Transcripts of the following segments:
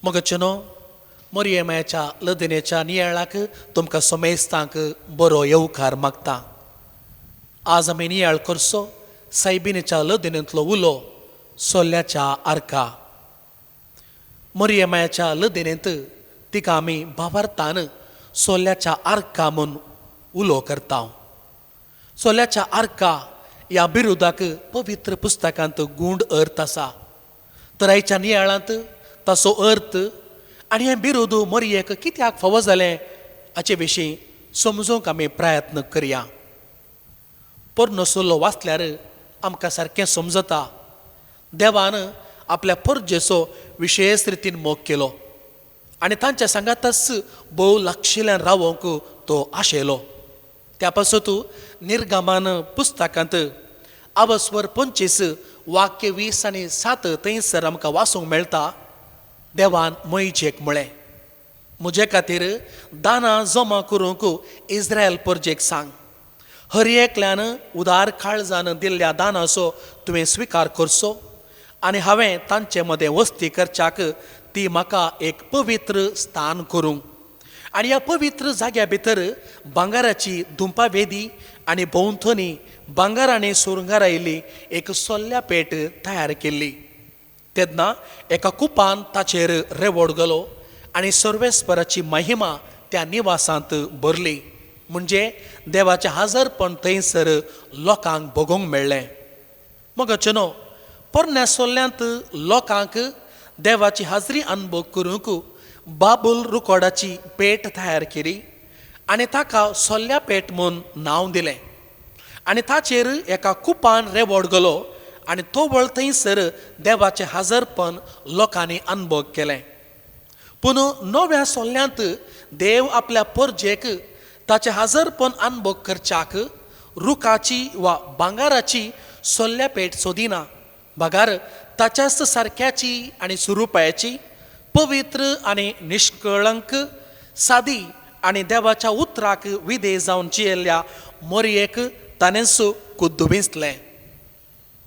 मोगाचेनो मोरयेमायाच्या लदनेच्या नियाळाक तुमकां समेस्तांक बरो येवकार मागता. आज आमी नियाळ करचो सायबिणीच्या लदनेंतलो उलो सोल्याच्या आर्का. मोरयेमायाच्या लदनेंत तिका आमी भावार्थान सोल्याच्या आर्का म्हूण उलो करता. सोल्याच्या आर्का ह्या बिरुदाक पवित्र पुस्तकांत गूंड अर्थ आसा. तर आयच्या नियाळांत ताचो अर्थ आनी हें बिरुद मोरयेक कित्याक फावो जालें हाचे विशीं समजूंक आमी प्रयत्न करया. पोरनो सल्लो वाचल्यार आमकां सारकें समजता देवान आपल्या परजेचो विशेश रितीन मोग केलो आनी तांच्या सांगातच भोव लागशिल्ल्यान रावोंक तो आशेलो. त्या पासत निर्गमान पुस्तकांत आवस्वर 25 वाक्य 20 आनी 7 थंयसर आमकां वाचूंक मेळटा. देवान मोयजेक म्हळें, म्हजे खातीर दानां जमा करूंक इस्रायल परजेक सांग. हर एकल्यान उदार काळजान दिल्ल्या दानाचो तुवें स्विकार करचो आनी हांवें तांचे मदें वस्ती करच्याक ती म्हाका एक पवित्र स्थान करूंक. आनी ह्या पवित्र जाग्या भितर भांगराची धुंपा वेदी आनी भोंवतणी भांगरांनी सुरंगारायल्ली एक सोल्ल्या पेट तयार केल्ली. तेन्ना एका कुपान ताचेर रेवोड घालो आनी सर्वेस्पराची महिमा त्या निवासांत भरली. म्हणजे देवाचें हाजरपण थंयसर लोकांक भोगोवंक मेळ्ळें. मोगाचेनो पोरण्या सोल्ल्यांत लोकांक देवाची हाजरी अनुभव करूंक बाबूल रुकोडाची पेट तयार केली आनी ताका सोल्ल्या पेट म्हूण नांव दिलें आनी ताचेर एका कुपान रेवोड घालो आनी तोवळ थंयसर देवाचें हाजरपण लोकांनी अनुभव केलें. पूण नव्या सोल्ल्यांत देव आपल्या परजेक ताचें हाजरपण अनुभव करच्याक रुखाची वा भांगराची सोल्ल्या पेट सोदिना, बगार ताच्याच सारक्याची आनी सुरुपायाची पवित्र आनी निष्कळंक सादी आनी देवाच्या उतराक विधे जावन जियेल्ल्या मोरयेक ताणेंच कुद्दू विंचलें.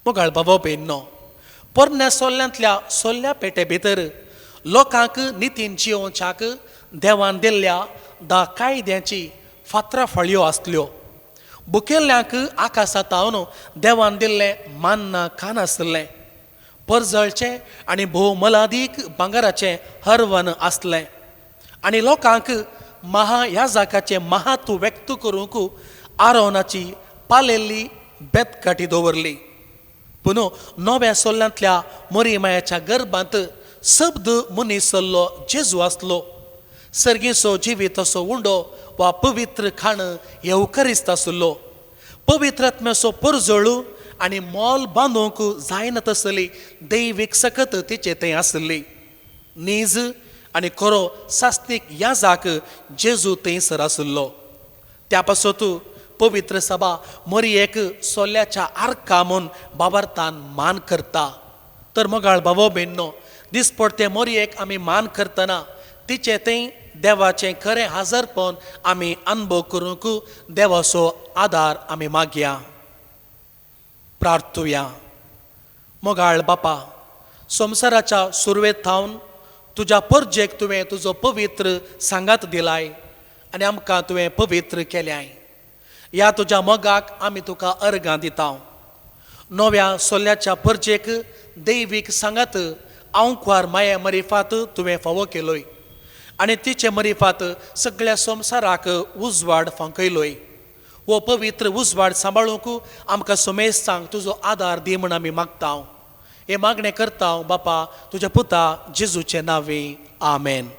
मोगाळ बाबा भयणीनो, पोरण्या सोल्ल्यांतल्या सोल्ल्या पेटे भितर लोकांक नितीन जियोवच्याक देवान दिल्ल्या 10 कायद्यांची फातरा फळयो आसल्यो. बुकेल्ल्यांक आकाशांत देवान दिल्लें मान्ना खान आसलें, परजळचें आनी भोव मोलादीक भांगराचें हरवन आसलें आनी लोकांक महायाजकाचें महत्व व्यक्त करूंक आरोनाची पालेल्ली बेतकाठी दवरली. पूण नव्या सोल्ल्यांतल्या मोरीमायाच्या गर्भांत शब्द मनीस सल्लो जेजू आसलो. सर्गीचो जिविताचो उंडो वा पवित्र खाण येवकरिस्त आसलो. पवित्र आत्म्याचो परजळू आनी मोल बांदूंक जायना तसली दैवीक सकत तिचे थंय आसली. नीज आनी खरो सास्तीक याजाक जेजू थंयसर आसलो. त्या पासत पवित्र सभा मोरयेक सोल्याच्या आर्का म्हूण बाबार्थान मान करता. तर मोगाळ बाबो भयणीनो, दिसपडते मोरयेक आमी मान करतना तिचे थंय देवाचें खरें हाजरपण आमी अनुभव करूंक देवाचो आदार आमी मागया. प्रार्थुया. मोगाळ बापा, संवसाराच्या सुरवेत थावन तुज्या परजेक तुवें तुजो पवित्र सांगात दिलाय आनी आमकां तुवें पवित्र केल्याय. ह्या तुज्या मोगाक आमी तुका अर्गां दिता. नव्या सोल्याच्या परजेक दैवीक सांगात आंकवार माया मरिफात तुवें फावो केलोय आनी तिचे मरिफात सगळ्या संवसाराक उजवाड फांकयलोय. हो पवित्र उजवाड सांबाळूंक आमकां समेस्तांक तुजो आदार दी म्हूण आमी मागता. हे मागणें करता बापा तुज्या पुता जेजूचे नांवे, आमेन.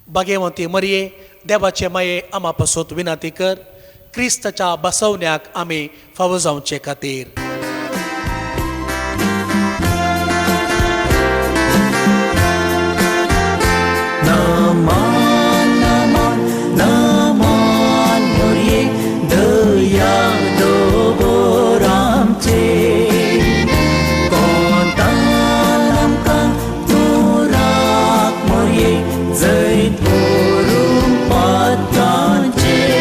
भाग्यवंती मरये, देवाचे माये आमा पासत विनंती कर, क्रिस्ताच्या बसवण्याक आमी फावो जावचे खातीर. नमन नमन नमन मोरये, दया दवर आमचेर. कोंतान आमकां तूं राख मोरये, जैत व्हरूंक पात्रांचेर.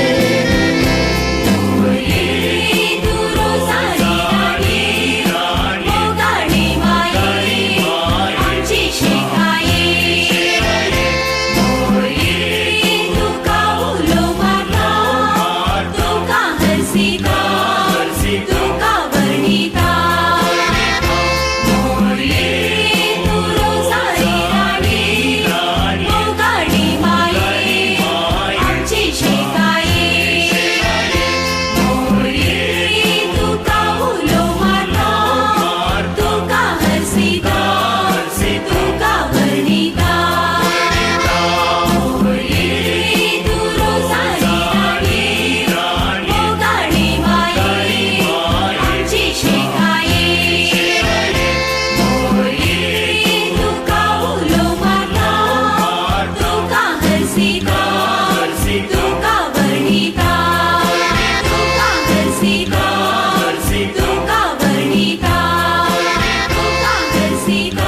तूं रोजारिना दिता.